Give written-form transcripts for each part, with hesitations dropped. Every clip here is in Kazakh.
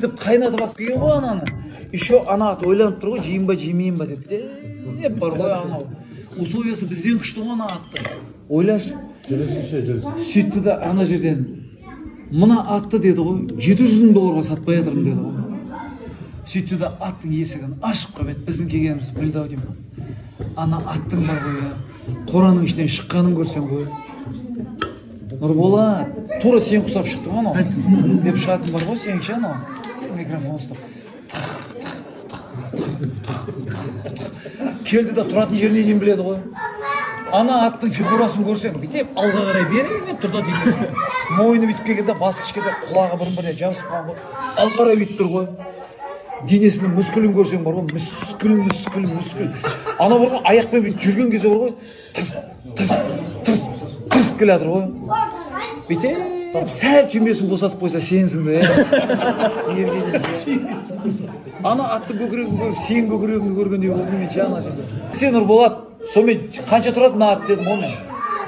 Ірітіп қайнатып алып келген ғой ананы. Еще ана ат ойланып тұр ғой, жейін ба, жемейін ба деп. Деп бар ғой анау. Условиясы бізден күшті ғой ана аттың. Ойлашы. Жүрісі ше, жүрісі. Сөйтті да ана жерден мына атты деді ғой, 700 мың долларға сатпай жатырмын деді ғой. Сөйтті да аттың есігін ашып қойып еді, біздің келгенімізді білді ау деймін. Ана аттың бар ғой, қораның ішінен шыққанын көрсең ғой. Нұрболат, тура сен құсап шықты ғой анау. Деп шығатын бар ғой сенің ше анау. Микрофон ұстап. Келді да тұратын жеріне дейін біледі ғой. Ана аттың фигурасын көрсең, бүйтіп алға қарай беріп тұр да денесі. Мойны бүйтіп келгенде басы кішкентай, құлағы бір-біріне жабысып қалған ғой. Алға қарай бүйтіп тұр ғой. Денесінің мүскілін көрсең бар ғой, мүскіл, мүскіл, мүскіл. Ана бар ғой, аяқпен бүйтіп жүрген кезде бар ғой, тырс, тырс, тырс, тырс келе жатыр ғой. Бүйтіп сәл түймесін босатып қойса сенсің де. Ана аттың көкірегін көріп, сен көкірегіңді көргендей болдым мен ше ана жерде. Сен Нұрболат, сонымен қанша тұрады мына ат дедім ғой мен.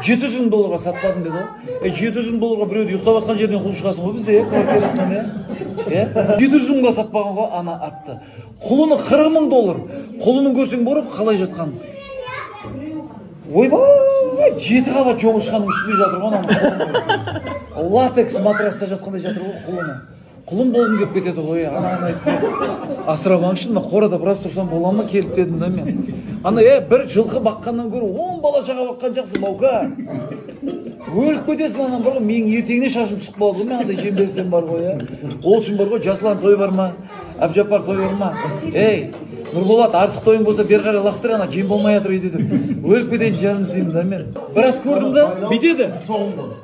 700 мың долларға сатпадым деді ғой. 700 мың долларға біреуді ұйықтап жатқан жерден қуып шығасың ғой бізде, квартирасынан, е? 700 мыңға сатпаған ғой ана атты. Құлыны 40 мың доллар. Құлынын көрсең барып қалай жатқан. Ойбай, 7 қабат жоңышқаның үстінде жатыр ғой ананың құлыны. Латекс матраста жатқандай жатыр ғой құлыны. Құлын болғым келіп кетеді ғой, ананы айтты. Асырап алыңызшы, мына қорада біраз тұрсам бола ма келіп дедім да мен. Ана, бір жылқы баққаннан гөрі 10 бала шаға баққан жақсы, Баука. Өліп кетесің анан бар ғой, менің ертеңіне шашым түсіп қалады ғой, мен андай жем берсем бар ғой, Ол үшін бар ғой, Жасұлан той бар ма, Әбжаппар той бар ма? Ей, Нұрболат, артық тойың болса бері қарай лақтыр, ана жем болмай жатыр үйде деп. Өліп кетейін жаным деймін да мен. Бір ат көрдім да, бүйтеді.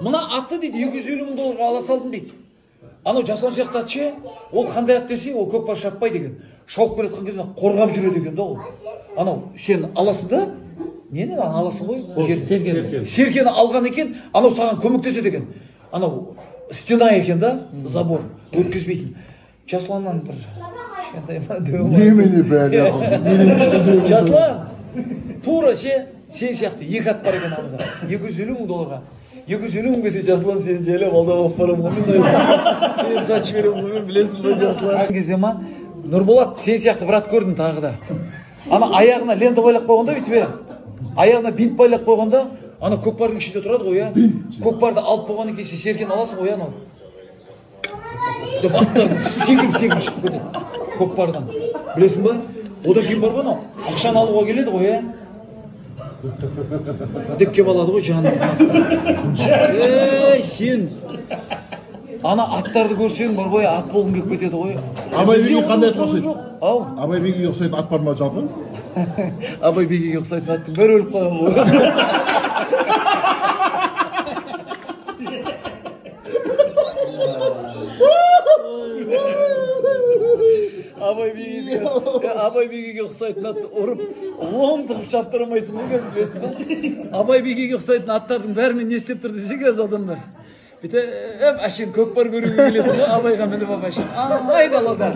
Мына атты дейді 250 мың долларға ала салдым дейді. Анау Жасұлан сияқты ат ше, ол қандай ат десе, ол көкпар шаппайды екен. Шауып келе жатқан кезде қорғап жүреді екен да ол. Анау сен аласың да, нені аласың ғой? Серкені. Серкені алған екен, анау саған көмектеседі екен. Анау стена екен да, забор, өткізбейтін. Жасұланнан бір кішкентай ма деуім. Немене бәле? Жасұлан, тура ше, сен сияқты екі ат бар екен анада. 250 мың долларға. 250 мың келсе Жасұлан сені жайлап алдап алып барамын ғой мен. Сені сатып жіберемін ғой мен, білесің ба Жасұлан? Кезде ма, Нұрболат, сен сияқты бір ат көрдім тағы да. Ана аяғына лента байлап қойғанда бүйтіп, аяғына бинт байлап қойғанда, ана көкпардың ішінде тұрады ғой, Көкпарды алып қойғаннан кейін сен серкені аласың ғой, анау. Деп аттардың секіріп-секіріп шығып кетеді көкпардан. Білесің ба? Одан кейін бар ғой анау, ақшаны алуға келеді ғой, Деп кеп алады ғой жаным. Ей, сен ана аттарды көрсең бар ғой, ат болғың келіп кетеді ғой. Абай биге қандай ат ұқсайды? Ау. Абай биге ұқсайтын ат бар ма жалпы? Абай биге ұқсайтын аттың бәрі өліп қалған ғой. Абай бигеге ұқсайтын атты ұрып, лом тығып шаптыра алмайсың ғой қазір, білесің ба? Абай бигеге ұқсайтын аттардың бәрімен не істеп тұр десе қазір адамдар. Бүйтіп әшейін көкпар көруге келесің ғой, Абайға мініп алып әшейін. Ай далада.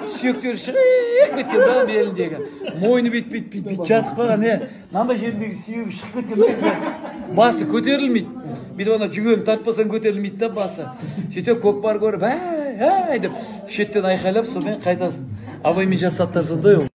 Сүйектері шығып кеткен да беліндегі. Мойны бүйтіп, бүйтіп, бүйтіп жатып қалған, Мынандай жеріндегі сүйегі шығып кеткен да, басы көтерілмейді. Бүйтіп ана жүгенін тартпасаң көтерілмейді да басы. Сөйтіп көкпар көріп, әй, әй деп шеттен айқайлап, сонымен қайтасың. Абай мен жасты аттар сондай ол.